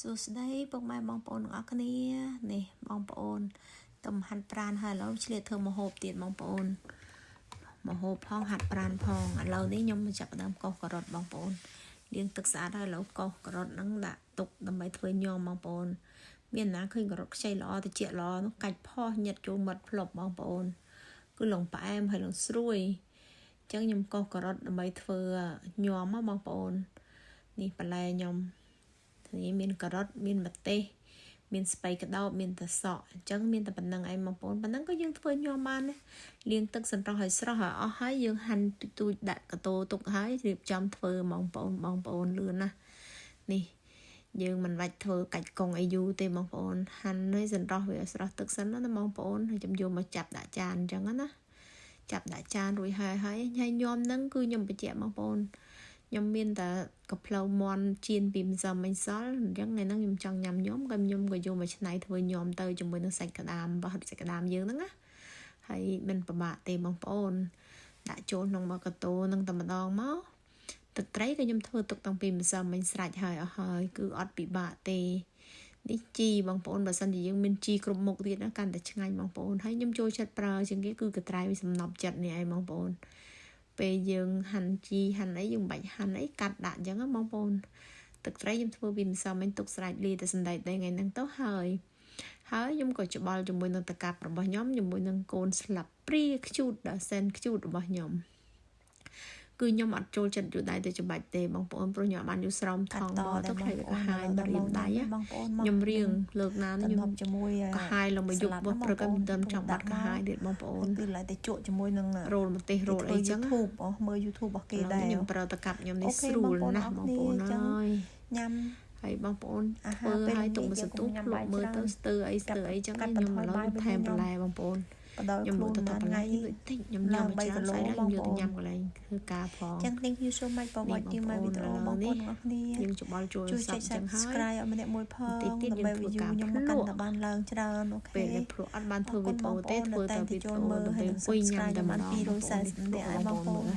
សួស្តីពុកម៉ែបងប្អូនទាំងអស់គ្នានេះបងប្អូនទំហាត់ប្រានហើយឥឡូវឆ្លៀតធ្វើម្ហូបទៀតបងប្អូនម្ហូបផងហាត់ប្រានផងឥឡូវនេះខ្ញុំចាប់ផ្ដើមកោសការ៉ុតបងប្អូនលាងទឹកស្អាតហើយឥឡូវកោសការ៉ុតហ្នឹងដាក់ទុកដើម្បីធ្វើញ៉ាំបងប្អូនមានណាឃើញការ៉ុតខ្ចីល្អតិចល្អនោះកាច់ផោះញាត់ចូលមាត់ផ្លប់បងប្អូនគឺលងផ្អែមហើយលងស្រួយអញ្ចឹងខ្ញុំកោសការ៉ុតដើម្បីធ្វើញ៉ាំបងប្អូននេះបន្លែខ្ញុំនេះមានការ៉ុតមានម្ទេសមានស្ពៃក្តោបមានតសក់អញ្ចឹងមានតែប៉ុណ្្នឹងឯងបងប្អូនប៉ុណ្្នឹងក៏យើងធ្វើញ៉ាំបានដែរលាងទឹកសន្រោះឲ្យស្រស់ឲ្យអស់ហើយយើងហាន់ទូចទូចដាក់កតោទុកហើយរៀបចំធ្វើបងប្អូនបងប្អូនលឿនណាស់នេះយើងមិនបាច់ធ្វើកាច់កងអីយូរទេបងប្អូនហាន់ហើយសន្រោះវាស្រស់ទឹកសិនណាបងប្អូនហើយខ្ញុំយកមកចាប់ដាក់ចានអញ្ចឹងណាចាប់ដាក់ចានរួចហើយហើយហើយញ៉ាំហ្នឹងគឺខ្ញុំបញ្ជាក់បងប្អូនខ្ញុំមានតែកផ្លូវមន់ចៀនពីម្សិលមិញសល់អញ្ចឹងថ្ងៃហ្នឹងខ្ញុំចង់ញ៉ាំញោមក៏ខ្ញុំក៏យកមកច្នៃធ្វើញោមទៅជាមួយនឹងសាច់ក្តាមបោះសាច់ក្តាមយើងហ្នឹងណាហើយមិនពិបាកទេបងប្អូនដាក់ចូលក្នុងមកកតោនឹងតែម្ដងមកទឹកត្រីក៏ខ្ញុំធ្វើទុកតាំងពីម្សិលមិញស្រេចហើយអស់ហើយគឺអត់ពិបាកទេនេះជីបងប្អូនបើសិនជាយើងមានជីគ្រប់មុខទៀតណាកាន់តែឆ្ងាញ់បងប្អូនហើយខ្ញុំចូលចិត្តប្រើជាងគេគឺកត្រៃវាសំណប់ចិត្តនេះឯងបងប្អូនពេលយើងហាន់ជីហាន់អីយើងមិនបាច់ហាន់អីកាត់ដាក់អញ្ចឹងណាបងប្អូនទឹកត្រីខ្ញុំធ្វើពីម្សិលមិញទុកស្រេចលាយតែសណ្តែកដីថ្ងៃហ្នឹងទៅហើយហើយខ្ញុំក៏ច្បល់ជាមួយនឹងតកាប់របស់ខ្ញុំជាមួយនឹងកូនស្លាបព្រាខ្ជូតដល់សែនខ្ជូតរបស់ខ្ញុំគឺខ្ញុំអត់ចូលចិត្តយកដៃទៅច្បាច់ទេបងប្អូនព្រោះខ្ញុំអត់បានយកស្រោមថងមកទៅខ្លាចវាកាហាយមករៀមដៃខ្ញុំរៀងលើកណាខ្ញុំ ជាមួយ កាហាយឡើងមកយប់បោះព្រឹកមិនទាន់ចង់បាត់កាហាយទៀតបងប្អូន គឺឡើយតែជក់ជាមួយនឹង រោលម្ទេសរោលអីចឹង YouTube អូមើល YouTube របស់គេដែរ ខ្ញុំប្រើតកាប់ខ្ញុំនេះស្រួលណាស់បងប្អូនអើយ ញ៉ាំ ហើយបងប្អូនធ្វើឲ្យទុកមួយសន្ទុះភ្លក់មើលទៅស្ទើអីស្ទើអីចឹងខ្ញុំឥឡូវថែមបន្លែបងប្អូន បដោយ ខ្ញុំ ខ្លួន ទៅ មួយថ្ងៃ តិចខ្ញុំញ៉ាំ 3 គីឡូបងប្អូនញ៉ាំកន្លែងធ្វើការផង ចឹង thank you so much for watching my video បងប្អូនទាំងអស់គ្នា យើងច្បល់ចូល ជួយចុច subscribe ឲ្យម្នាក់មួយផងដើម្បី view ខ្ញុំមកកាន់តែបានឡើងច្រើន okay ពេលដែលភ្លក់អត់បានធ្វើវីដេអូទេធ្វើតែវីដេអូដើម្បីអង្គុយញ៉ាំតែម្ដង 240នាក់ឲ្យបងប្អូន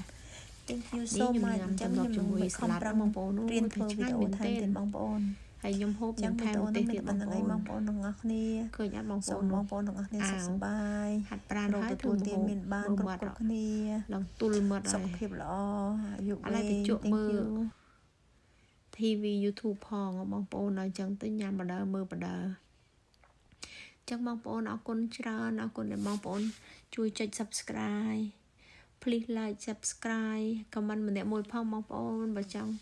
Thank you so much អញ្ចឹងខ្ញុំ ជាមួយ ខំប្រឹង បងប្អូន រៀនធ្វើវីដេអូថែមទៀតបងប្អូន ហើយខ្ញុំហូប ចាំ ខ្ញុំថែម ទេ ទេសទៀតបងប្អូន បងប្អូនទាំងអស់គ្នា ឃើញអត់បងប្អូន បងប្អូនទាំងអស់គ្នាសុខសប្បាយ ហាត់ប្រាណហើយ ទទួលទានមានបានគ្រប់គ្រប់គ្នា ឡើងទល់មាត់ សុខភាពល្អអាយុ វែងឥឡូវទៅជក់មើល TV YouTube ផងបងប្អូនដល់អញ្ចឹងទៅញ៉ាំបដើមើលបដើចឹងបងប្អូនអរគុណច្រើនអរគុណដែលបងប្អូនជួយចុច Subscribe please like subscribe comment ម្នាក់មួយផងបងប្អូនបើចង់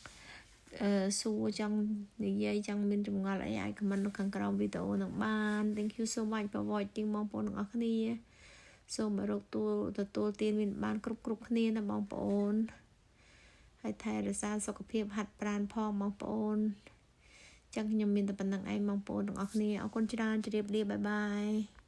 អឺសួរចង់និយាយចង់មានចម្ងល់អីអាច comment នៅខាងក្រោមវីដេអូនឹងបាន Thank you so much for watching បងប្អូនទាំងអស់គ្នាសូមរកទួលទទួលទានមានបានគ្រប់គ្រប់គ្នាណាបងប្អូនហើយថែរក្សាសុខភាពហាត់ប្រាណផងបងប្អូនចឹងខ្ញុំមានតែប៉ុណ្្នឹងឯងបងប្អូនទាំងអស់គ្នាអរគុណច្រើនជម្រាបលា bye bye.